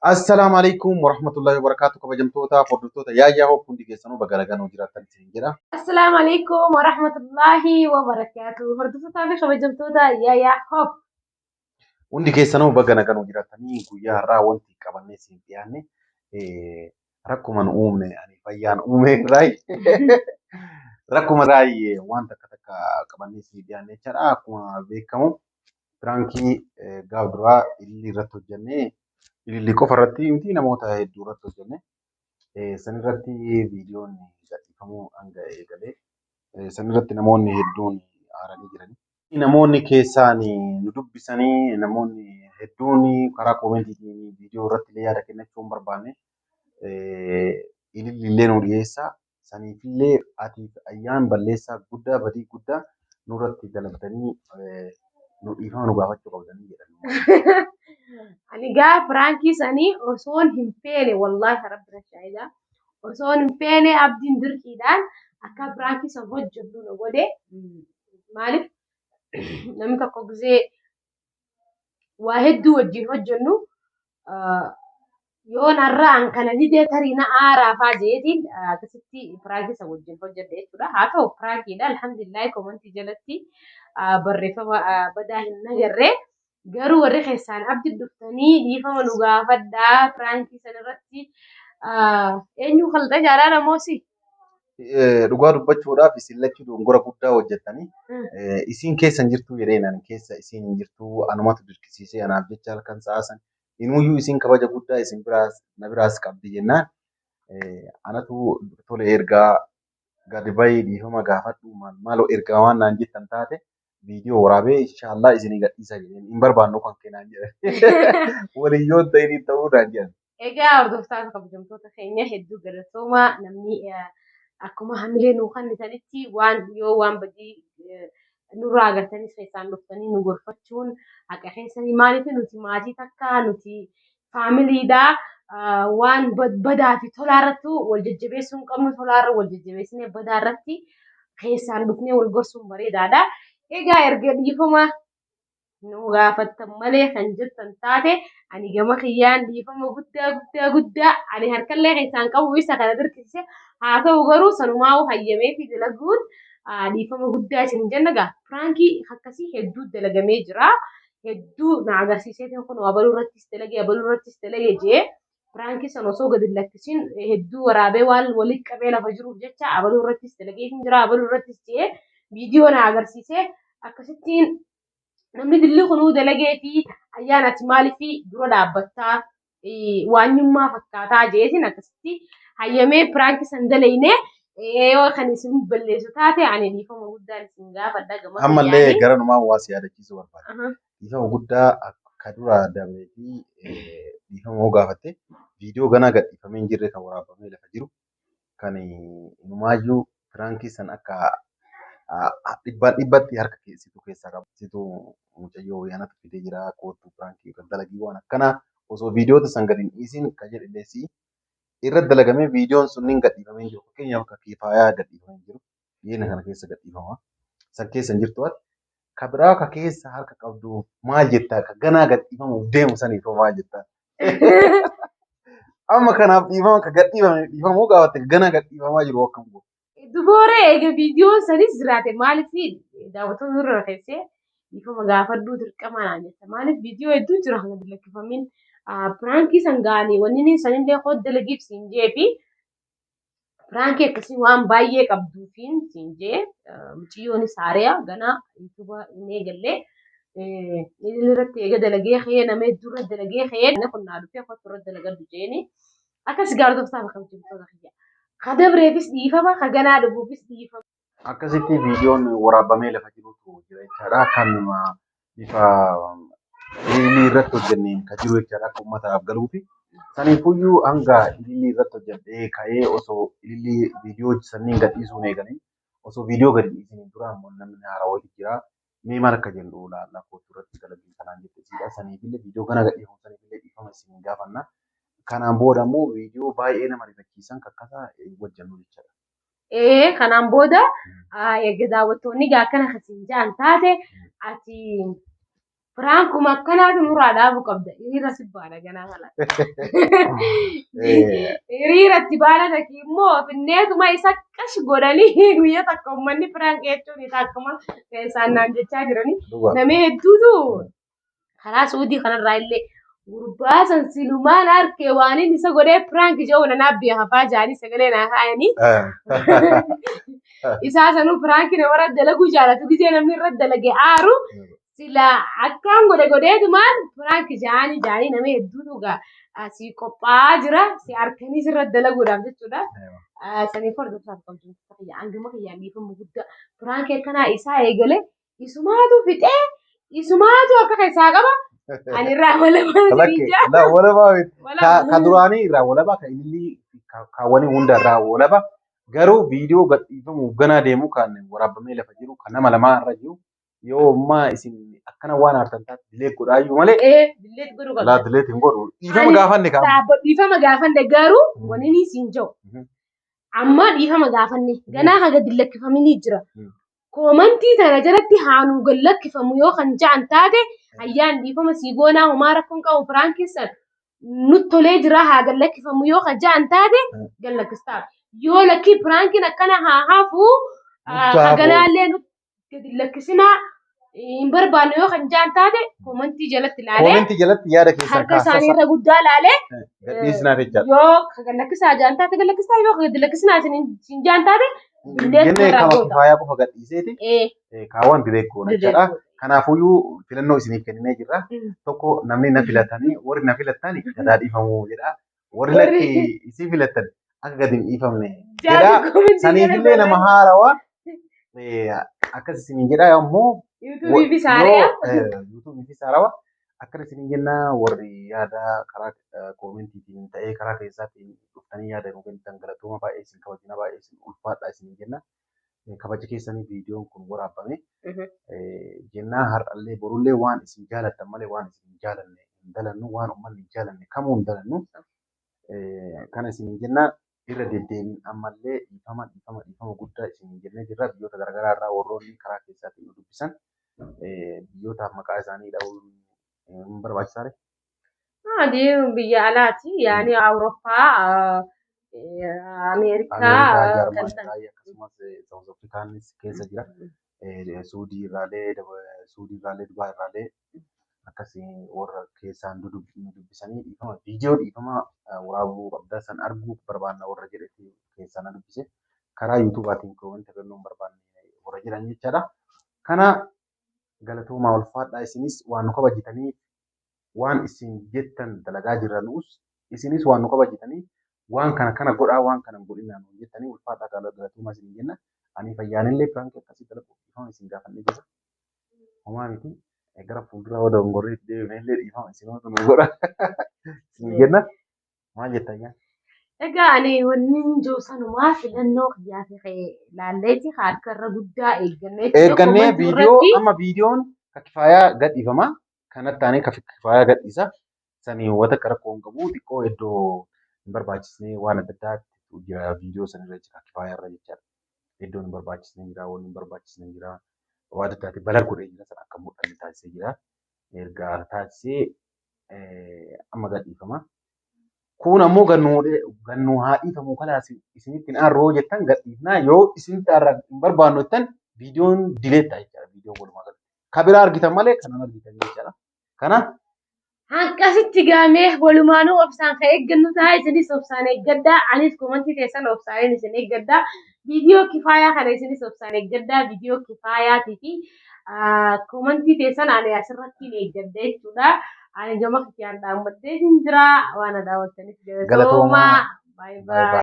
Assalaamu alaikum warahmatullahi wabarakatuh, kabajamtoota hordoftoota Yaayyaa Hoop, hundi keessanuu baga nagaan nuu jiraattan isin jedha. Assalaamu alaikum warahmatullahi wabarakatuh. Hordoftootaa fi kabajamtoota Yaayaa Hoop. Hundi keessanuu baga nagaan nuu jiraattanii. Guyyaa har'aa wanti qabannee isin dhiyaanne rakkuma nu uumne, ani fayyaan uume irraa rakkuma irraa waan takka takka qabannee isin dhiyaanne jechaadha. Akkuma beekamu piraankii gaaf duraa ilillii irratti hojjennee, ilillii qofa irratti miti, namoota hedduu irratti hojjenne. San irratti viidiyoon gadhiifamuu hanga eegalee san irratti namoonni hedduun aaranii jirani. Namoonni keessaan nu dubbisanii, namoonni hedduun karaa koomentiitiin viidiyoo irratti illee yaada kennachuu hin barbaanne, ililli illee nu dhiyeessaa. Saniifillee atiif ayyaan balleessaa guddaa, badii guddaa nurratti dalagdanii, nu dhiifama nu gaafachuu qabdanii jedhan. Ani gaa piraankii sanii osoon hin feene, wallaahi rabbi na shaahidaa, osoon hin feene abdiin dirqiidhaan akka piraankii san hojjedhu na godhe. Maaliif, namni tokko gizee waa hedduu wajjin hojjennu yoo narraa an kana didee tarii na aaraafaa jeetiin akkasitti piraankii san wajjin hojjedhe jechuudha. Haa ta'u, piraankiidha, alhamdulillah, komantii jalatti barreeffama badaa hin nagarree. Garuu warri keessaan abdi dhuftanii dhiifama nu gaafadhaa, piraankii san irratti eenyu kalxa jaalala moosi? Dhugaa dubbachuudhaaf isin lachuu dogongora guddaa hojjettanii, isin keessa hin jirtuu jedheen, ani keessa isin hin jirtuu, anumatu dirqisiisee anaaf jecha halkan sa'a san inuyyuu isin kabaja guddaa isin biraas na biraas qabdi jennaan, anatu tole ergaa gadi bahii dhiifama gaafadhu, maal maaloo ergaa waan naan jettan taate viidiyoo waraabee inshaallah isinii gadhiisa jedheen, hin barbaannu kan keenaan jedhan, waliin yoo ta'in ta'uu naan jedhan. Egaa hordoftoota kabajamtoota keenya, hedduu galatoomaa. Namni akkuma hamilee nuu kennitanitti waan yoo waan badii nurraa agartanis keessaan dhuftanii nu gorfachuun haqa keessanii. Maaliif, nuti maatii takka, nuti faamiliidha. Waan badaa fi tolaa irratti wal jajjabeessuu hin qabnu, tolaa irra wal jajjabeessinee badaa irratti keessaan dhufnee wal gorsuun bareedaadha. Egaa erga dhiifama nu gaafattan malee kan jettan taate, ani gama kiyyaan dhiifama guddaa guddaa guddaa ani harkallee keessaan qabu, isa kana dirqisiise. Haa ta'u garuu sanumaa hayyamee fi dalaguun dhiifama guddaa isin jenna. Gaa piraankii akkasii hedduu dalagamee jira. Hedduu na agarsiiseetiin kun abaluu irrattis dalagee, abaluu irrattis dalagee jee, piraankii sana osoo gadi hin lakkisiin hedduu waraabee waan walitti qabee lafa jiruuf jecha abaluu irrattis dalagee hin jira, abaluu irrattis jee viidiyoo na agarsiisee, akkasittiin namni dilli kunuu dalagee fi ayyaana ati maaliif dura dhaabbattaa, waanyummaa fakkaataa jeetiin akkasitti hayyamee piraankii san dalayne. Yoo kan isin balleessu taate ani dhiifama guddaan isin gaafadha gama Ammallee kiyyaanii. gara numaa waa si yaadachiisuu barbaada. Dhiifama guddaa akka dura dabree fi dhiifama hoo gaafatte, viidiyoo ganaa gadhiifamee hin jirre kan waraabamee lafa jiru kan inumaayyuu piraankii san akka dhibbaan dhibbatti harka situ keessaa qaba. Situ mucayyoo wayyaanatu fidee jira, kootu piraankii irra dalagii, waan akkanaa osoo viidiyoota san gadi hin dhiisin kan jedhe si irra dalagamee viidiyoon sunniin gadhiifamee hin jiru. Fakkeenyaaf akka kiifaayaa gadhiifamee hin jiru. Dhiyeenya kana keessa gadhiifama. San keessa hin jirtu ati. Ka biraa ka keessa harka qabdu maal jettaa? Ka ganaa gadhiifamuuf deemu saniif hoo maal jettaa? Amma kanaaf dhiifama ka gadhiifame dhiifamuu gaafatte, ka ganaa gadhiifamaa jiru akkam godhu? Dubooree, eega viidiyoon sanis jiraate maaliif daawwattoota dura keessee dhiifama gaafadhuu dirqama naan jetta? Maaliif, viidiyoo hedduu jira kan gadi lakkifamin piraankii san ga'anii wanni inni sanillee koo dalagiif siin jee fi piraankii akkasii waan baay'ee qabduufiin siin jee. Mucayyoonis haariyaa ganaa yuutuuba hin eegallee, inni irratti eega dalagee ka'ee, nama hedduu irra dalagee ka'ee, kun naa dhufee kottu irra dalagadhu jeeni. Akkas gaartoftaaf kabajamtoota kiyya. Ka dabreefis dhiifama, ka ganaa dhufuufis dhiifama. Akkasitti viidiyoon waraabamee lafa jirutu jira jechaadha. Kan bifa ilillii irratti hojjenneen kan jiru jechaadha, akka uummataaf galuufi. Saniifuyyuu hanga ilillii irratti hojjedhee ka'ee osoo ilillii viidiyoo sanniin gadhiisuu hin eegalin, osoo viidiyoo gadi dhiisanii dura ammoo namni haaraa wayii jira. Mee maal akka jennu laalla, kootu irratti dalagii kanaan jette siidha. Saniifillee viidiyoo kana gadhiifamu saniifillee dhiifama isin gaafanna. Kanaan booda immoo viidiyoo baay'ee nama rifachiisan kakkasaa hojjennu jechaadha. Ee, kanaan booda eega daawwattoonni gaa akkana kasiin ja'an taate ati Piraankuma akkanaatu nurraa dhaabuu qabda. Hiriira si baana ganaa kana. Hiriira itti baana takki immoo finneetuma isa qash godhanii guyyaa takka uummanni piraank jechuun isaa akkuma isaan naan jechaa jiranii. Dhugaa. Namni hedduutu karaa Suudii kanarraa illee gurbaa san silumaan harkee waan inni isa godhee piraank jedhu nanaa biyya hafaa jaanii sagalee naa kaayanii. Isaa sanuu piraankii namarra dalaguu jaalatu gisee namni irra dalage aaru sila akkaan godhe godheetumaan piraank jaanii jaanii nama hedduutu gaa si qophaa'aa jira si harkanii sirra dalaguudhaaf jechuudha. Saniif hordoftoota qabdu kiyya hangama kiyyaan dhiifama guddaa piraankii akkanaa isaa eegale isumaatu fixee isumaatu akka keessaa qaba. Ani irraa walabaa Lakke la walabaa miti. Ka duraanii irraa walabaa ka ilillii kaawwanii hunda irraa walaba garuu viidiyoo gadhiifamuuf ganaa deemu kan waraabamee lafa jiru kan nama lamaa irra jiru yoo ammaa isin akkana waan aartan taate dileet godhaayyuu malee Dileet godhuu qabda. laa dileet hin godhu. Dhiifama gaafanne kaama. Dhiifama gaafanne garuu wanni inni siin jiru. Amma dhiifama gaafanne ganaa haga dillakkifamanii jira. Koomantii tana jalatti haanuu gad lakkifamu yoo kan ja'an taate ayyaan dhiifama sii goonaa homaa rakkoon qabu piraankii san nutti tolee jira haa gad lakkifamu yoo kan ja'an taate gad lakkistaa. Yoo lakkii piraankiin akkana haa hafu haganaallee nutti gadi lakkisinaa hin barbaannu yoo kan ja'an taate koomantii jalatti ilaalee Koomentii jalatti yaada keessan harka isaanii kaasasa irra guddaa ilaalee gadhiisnaa jechaadha. yoo kan lakkisaa ja'an taate gad lakkisaa yoo gad lakkisinaa isin ja'an taate dileet Jennee irraa kama goota. kifaayaa qofa gadhiiseeti kaawwan dileet goona jechaadha. Kanaafuyyuu filannoo isiniif kenninee jirra. Tokko namni na filatanii warri na filattan gadaa dhiifamuu jedha. Warri lakki isii filattan akka gadi hin dhiifamne jedha. Saniifillee nama haarawaa akkas isiniin jedha ammoo Yuutuubii fi saariyaa. Yuutuubii fi saarawaa akkana isiniin jenna warri yaada karaa koomentiitiin ta'ee karaa keessaatiin dhuftanii yaada nuu kennitan galatooma baay'ee isin kabajina baay'ee isin ulfaadha isiniin jenna. Kabaja keessanii viidiyoon kun waraabame jennaa har'allee borullee waan isin jaalattan malee waan isin hin jaalanne hin dalannu waan uummanni hin jaalanne kamuu hin dalannu. Kana isiniin jenna irra deddeebiin ammallee dhiifama dhiifama dhiifama guddaa isiniin jennee jirra biyyoota garaagaraa irraa warroonni karaa keessaatiin nu dubbisan biyyootaaf maqaa isaanii dha'uun hin barbaachisaadha. Adii biyya alaati yaani Awurooppaa, Ameerikaa, Ameerikaa kan Jarman ta'an. irraa akkasumas Saawuz Afrikaanis keessa jira. Suudii irraalee, Suudii irraalee, Dubaay irraalee akkasii warra keessaan nu dubbisanii dhiifama viidiyoo dhiifama waraabuu qabdaa san arguu barbaanna warra jedhetti keessaan na dubbise karaa yuutuubaatiin koomenti kennuu hin barbaanne warra jedhan jechaadha. Kana galatoomaa ulfaadhaa isinis waan nu kabajitanii waan isin jettan dalagaa jirra nuus isinis waan nu kabajitanii waan kana kana godhaa waan kana hin godhinaa nuun jettanii ulfaadhaa galatoomaa isin jenna. Ani fayyaanillee piraankii akkasii dalaguuf dhiifama isin gaafannee jira. Homaa miti gara fuulduraa yoo dogongorree itti deebine illee dhiifama isinootu nu godha. Isin jenna. Maal jetta ayyaan? Egaa ani wanni jiru sanumaa filannoo kiyyaa fi ka'ee laalleeti harka irra guddaa eeggannee Eeggannee viidiyoo amma viidiyoon ka kifaayaa gadhiifama. Kanatti aanee ka kifaayaa gadhiisa. Sanii wanta akka rakkoo hin qabu xiqqoo iddoo hin barbaachisne waan adda addaatu jira viidiyoo sanarra jira kifaayaa irra jechaadha. Iddoon hin barbaachisne jira, wanni hin barbaachisne jira. Waan adda addaati balaa godhee jira sana akka mul'anne taasisee jira. Erga taasisee amma gadhiifama. Kun ammoo gannuu haa dhiifamu kalaas isinitti hin aarroo jettan gadhiifnaa yoo isinitti aarraa hin barbaannu jettan viidiyoon dileet ta'a jechaadha viidiyoon walumaa galatti. Ka biraa argitan malee kanan argitan jechaadha. Kana Hanqasitti gaamee walumaanuu obsaan kan eeggannu ta'a isinis obsaan eeggadhaa anis komantii keessan obsaan isin eeggadhaa viidiyoo kifaayaa kana isinis obsaan eeggadhaa viidiyoo kifaayaatii fi komantii keessan ani asirratti hin eeggadha jechuudha. Ani gama kiyyaan dhaammattee hin jira waan daawwattaniif galatoomaa. Galatoomaa. Baay'ee baay'ee.